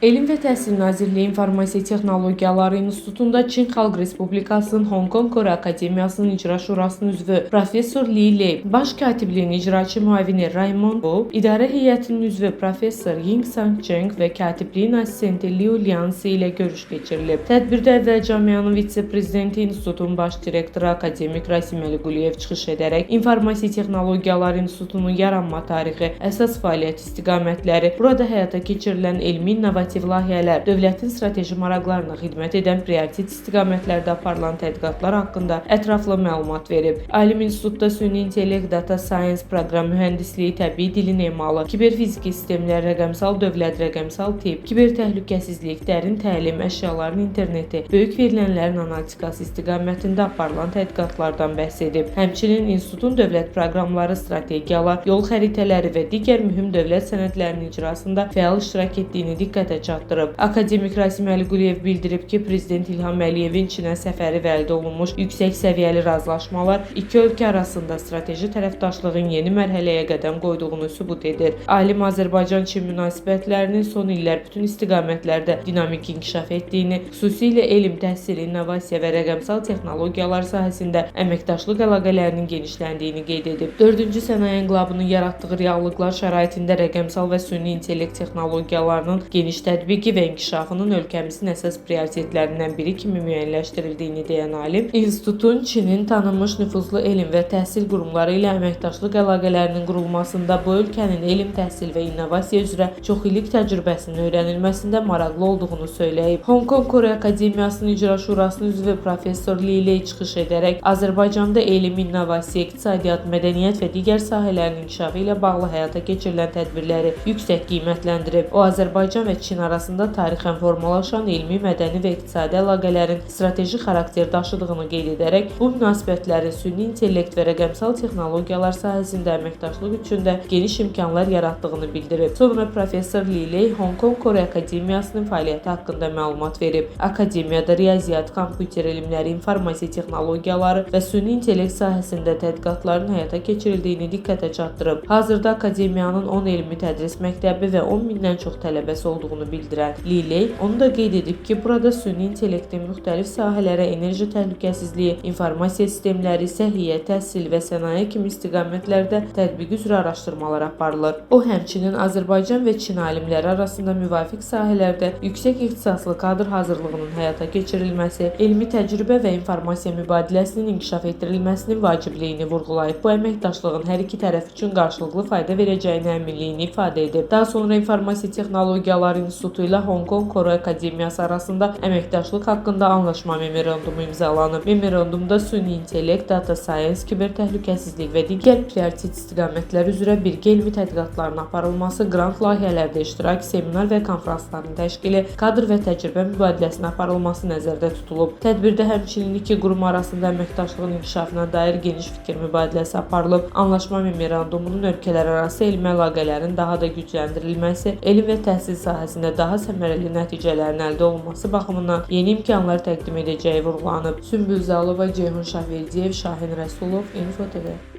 Elm və Təhsil Nazirliyi İnformasiya Texnologiyaları İnstitutunda Çin Xalq Respublikasının Honkonq Kore Akademiyasının İcra Şurasının üzvü professor Li Lei, Baş Katibliyin icraçı müavini Raymond Wu, İdarə Heyətinin üzvü professor Ying Sang Cheng və Katibliyin assistenti Liu Liansi ilə görüş keçirilib. Tədbirdə əvvəl camianın vitse-prezidenti, institutun baş direktoru akademik Rasim Əliquliyev çıxış edərək İnformasiya Texnologiyaları İnstitutunun yaranma tarixi, əsas fəaliyyət istiqamətləri, burada həyata keçirilən elmi innovativ layihələr, dövlətin strateji maraqlarına xidmət edən prioritet istiqamətlərdə aparılan tədqiqatlar haqqında ətraflı məlumat verib. Alim institutda süni intellekt, data science, proqram mühəndisliyi, təbii dilin emalı, kiberfiziki sistemlər, rəqəmsal dövlət, rəqəmsal tibb, kiber təhlükəsizlik, dərin təlim, əşyaların interneti, böyük verilənlərin analitikası istiqamətində aparılan tədqiqatlardan bəhs edib. Həmçinin institutun dövlət proqramları, strategiyalar, yol xəritələri və digər mühüm dövlət sənədlərinin icrasında fəal iştirak etdiyini diqqətə çatdırıb. Akademik Rasim Əliquliyev bildirib ki, Prezident İlham Əliyevin Çinə səfəri və əldə olunmuş yüksək səviyyəli razılaşmalar iki ölkə arasında strateji tərəfdaşlığın yeni mərhələyə qədəm qoyduğunu sübut edir. Alim Azərbaycan-Çin münasibətlərinin son illər bütün istiqamətlərdə dinamik inkişaf etdiyini, xüsusilə elm, təhsil, innovasiya və rəqəmsal texnologiyalar sahəsində əməkdaşlıq əlaqələrinin genişləndiyini qeyd edib. 4-cü sənaye inqilabının yaratdığı reallıqlar şəraitində rəqəmsal və süni intellekt texnologiyalarının geniş tətbiqi və inkişafının ölkəmizin əsas prioritetlərindən biri kimi müəyyənləşdirildiyini deyən alim, institutun Çinin tanınmış nüfuzlu elm və təhsil qurumları ilə əməkdaşlıq əlaqələrinin qurulmasında bu ölkənin elm, təhsil və innovasiya üzrə çoxillik təcrübəsinin öyrənilməsində maraqlı olduğunu söyləyib. Honkonq Kore Akademiyasının İcra Şurasının üzvü professor Li Lei çıxış edərək Azərbaycanda elm, innovasiya, iqtisadiyyat, mədəniyyət və digər sahələrin inkişafı ilə bağlı həyata keçirilən tədbirləri yüksək qiymətləndirib. O, Azərbaycan və Çin arasında tarixən formalaşan elmi, mədəni və iqtisadi əlaqələrin strateji xarakter daşıdığını qeyd edərək, bu münasibətlərin süni intellekt və rəqəmsal texnologiyalar sahəsində əməkdaşlıq üçün də geniş imkanlar yaratdığını bildirib. Sonra professor Li Lei Honkonq Kore Akademiyasının fəaliyyəti haqqında məlumat verib. Akademiyada riyaziyyat, kompüter elmləri, informasiya texnologiyaları və süni intellekt sahəsində tədqiqatların həyata keçirildiyini diqqətə çatdırıb. Hazırda akademiyanın 10 elmi tədris məktəbi və 10 mindən çox tələbəsi olduğunu bildirən Li Lei onu da qeyd edib ki, burada süni intellektin müxtəlif sahələrə enerji təhlükəsizliyi, informasiya sistemləri, səhiyyə, təhsil və sənaye kimi istiqamətlərdə tətbiqi üzrə araşdırmalar aparılır. O, həmçinin Azərbaycan və Çin alimləri arasında müvafiq sahələrdə yüksək ixtisaslı kadr hazırlığının həyata keçirilməsi, elmi təcrübə və informasiya mübadiləsinin inkişaf etdirilməsinin vacibliyini vurğulayıb. Bu əməkdaşlığın hər iki tərəf üçün qarşılıqlı fayda verəcəyinə əminliyini ifadə edib. Daha sonra İnformasiya Texnologiyaları İnstitutu ilə Honkonq Kore Akademiyası arasında əməkdaşlıq haqqında anlaşma memorandumu imzalanıb. Memorandumda süni intellekt, data science, kiber təhlükəsizlik və digər prioritet istiqamətlər üzrə birgə elmi tədqiqatların aparılması, qrant layihələrdə iştirak, seminar və konfransların təşkili, kadr və təcrübə mübadiləsinin aparılması nəzərdə tutulub. Tədbirdə həmçinin iki qurum arasında əməkdaşlığın inkişafına dair geniş fikir mübadiləsi aparılıb. Anlaşma memorandumunun ölkələrarası elmi əlaqələrin daha da gücləndirilməsi, elm və təhsil sahəsində daha səmərəli nəticələrin əldə olunması baxımından yeni imkanlar təqdim edəcəyi vurğulanıb. Sümbül Zalova, Ceyhun Şahverdiyev, Şahin Rəsulov, Info TV.